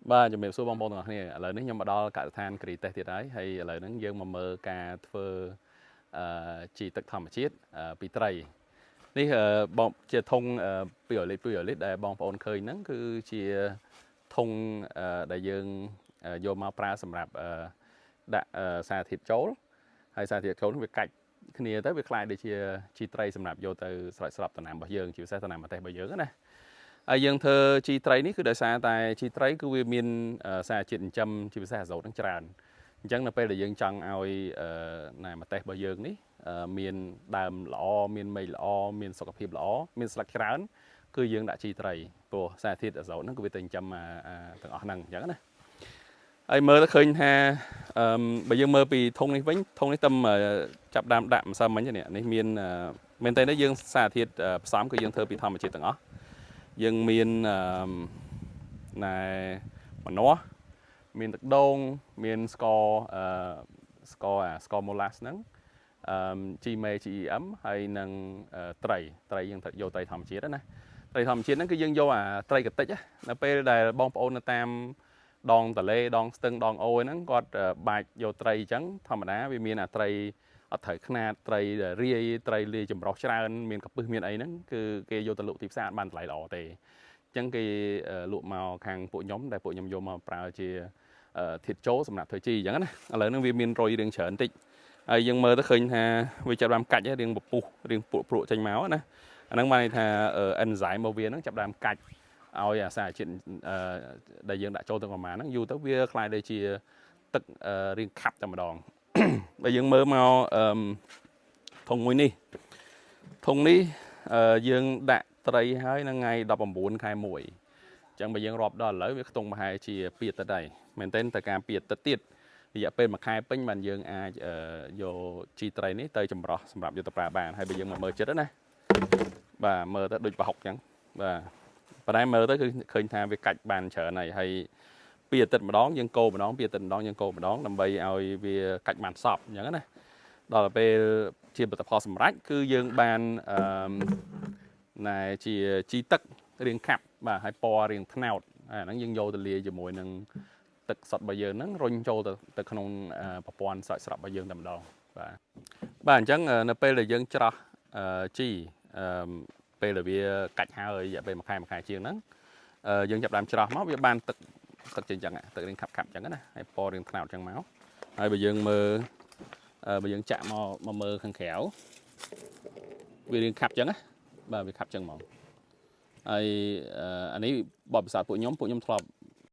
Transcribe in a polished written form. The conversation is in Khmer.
បាទជំរាបសួរបងប្អូនទាំងអស់គ្នាឥឡូវនេះខ្ញុំមកដល់កសិដ្ឋានគ្រីតេសទៀតហើយហើយឥឡូវហ្នឹងយើងមកមើលការធ្វើជីទឹកធម្មជាតិពីត្រីនេះបងជាធុង200លីត្រ200លីត្រដែលបងប្អូនឃើញហ្នឹងគឺជាធុងដែលយើងយកមកប្រើសម្រាប់ដាក់សារធាតុចូលហើយសារធាតុចូលនោះវាកាច់គ្នាទៅវាក្លាយដូចជាជីត្រីសម្រាប់យកទៅស្រោចស្រពដំណាំរបស់យើងជាពិសេសដំណាំម្ទេសរបស់យើងណា ហើយយើងធ្វើជីត្រីនេះគឺដោយសារតែជីត្រីគឺវាមានសារជាតិចិញ្ចឹមជាពិសេសអាសូតហ្នឹងច្រើនអញ្ចឹងនៅពេលដែលយើងចង់ឲ្យណែម្ទេសរបស់យើងនេះមានដើមល្អមានមែកល្អមានសុខភាពល្អមានស្លឹកច្រើនគឺយើងដាក់ជីត្រីព្រោះសារធាតុអាសូតហ្នឹងគឺវាទៅចិញ្ចឹមទាំងអស់ហ្នឹងអញ្ចឹងណាហើយមើលទៅឃើញថាអឺបើយើងមើលពីធុងនេះវិញធុងនេះតំចាប់ដើមដាក់ម្សិលមិញនេះនេះមានមែនតើយើងសារធាតុផ្សំគឺយើងធ្វើពីធម្មជាតិទាំងអស់ យើងមានអឺណែម្នាស់មានទឹកដូងមានស្ករអឺស្ករអាស្ករម៉ូឡាសហ្នឹងអឺ ជីមេ GEM ហើយនឹងត្រីត្រីយើងត្រូវយកត្រីធម្មជាតិណាត្រីធម្មជាតិហ្នឹងគឺយើងយកអាត្រីកតិចនៅពេលដែលបងប្អូននៅតាមដងតលេដងស្ទឹងដងអូរហ្នឹងគាត់បាច់យកត្រីអញ្ចឹងធម្មតាវាមានអាត្រីអត់ត្រូវខ្នាតត្រីរាយត្រីលាយចម្រុះច្រើនមានកពឹសមានអីហ្នឹងគឺគេយកទៅលក់ទីផ្សារអត់បានតម្លៃល្អទេអញ្ចឹងគេលក់មកខាងពួកខ្ញុំដែលពួកខ្ញុំយកមកប្រើជាធាតុចូលសម្រាប់ធ្វើជីអញ្ចឹងណាឥឡូវហ្នឹងវាមានរុយរៀងច្រើនតិចហើយយើងមើលទៅឃើញថាវាចាប់ដើមកាច់រៀងពពុះរៀងពួកព្រក់ចេញមកណាអាហ្នឹងបានន័យថា enzyme របស់វាហ្នឹងចាប់ដើមកាច់ឲ្យអាសារជាតិដែលយើងដាក់ចូលទៅប្រមាណហ្នឹងយូរទៅវាក្លាយទៅជាទឹករៀងខាប់តែម្ដង បើយើងមើលមកអឺធុងមួយនេះធុងនេះយើងដាក់ត្រីហើយនៅថ្ងៃ19ខែ1អញ្ចឹងបើយើងរាប់ដល់ឥឡូវវាខ្ទង់ប្រហែលជា2អាទិត្យហើយមែនទែនតែការ2អាទិត្យទៀតរយៈពេលមួយខែពេញបានយើងអាចយកជីត្រីនេះទៅចម្រោះសម្រាប់យកទៅប្រើបានហើយបើយើងមកមើលចិត្តណាបាទមើលទៅដូចប្រហុកអញ្ចឹងបាទប៉ុន្តែមើលទៅគឺឃើញថាវាកាច់បានច្រើនហើយហើយពីអាទិត្យម្ដងយើងកូរម្ដងពីអាទិត្យម្ដងយើងកូរម្ដងដើម្បីឲ្យវាកាច់បានសពអញ្ចឹងណាដល់ពេលជាផលិតផលសម្រាប់គឺយើងបានអឺណែជាជីទឹករាងខាប់បាទហើយពណ៌រាងត្នោតអាហ្នឹងយើងយកទៅលាយជាមួយនឹងទឹកសុទ្ធរបស់យើងហ្នឹងរុញចូលទៅក្នុងប្រព័ន្ធស្រោចស្រពរបស់យើងតែម្ដងបាទបាទអញ្ចឹងនៅពេលដែលយើងច្រោះជីអឺពេលដែលវាកាច់ហើយរយៈពេលមួយខែមួយខែជាងហ្នឹងយើងចាប់ដើមច្រោះមកវាបានទឹកទឹកចេញអញ្ចឹងទឹករាងខាប់ខាប់អញ្ចឹងណាហើយពណ៌រាងត្នោតអញ្ចឹងមកហើយបើយើងមើលបើយើងចាក់មកមកមើលខាងក្រៅវារាងខាប់អញ្ចឹងណាបាទវាខាប់អញ្ចឹងហ្មងហើយអានេះបទពិសោធន៍ពួកខ្ញុំពួកខ្ញុំធ្លាប់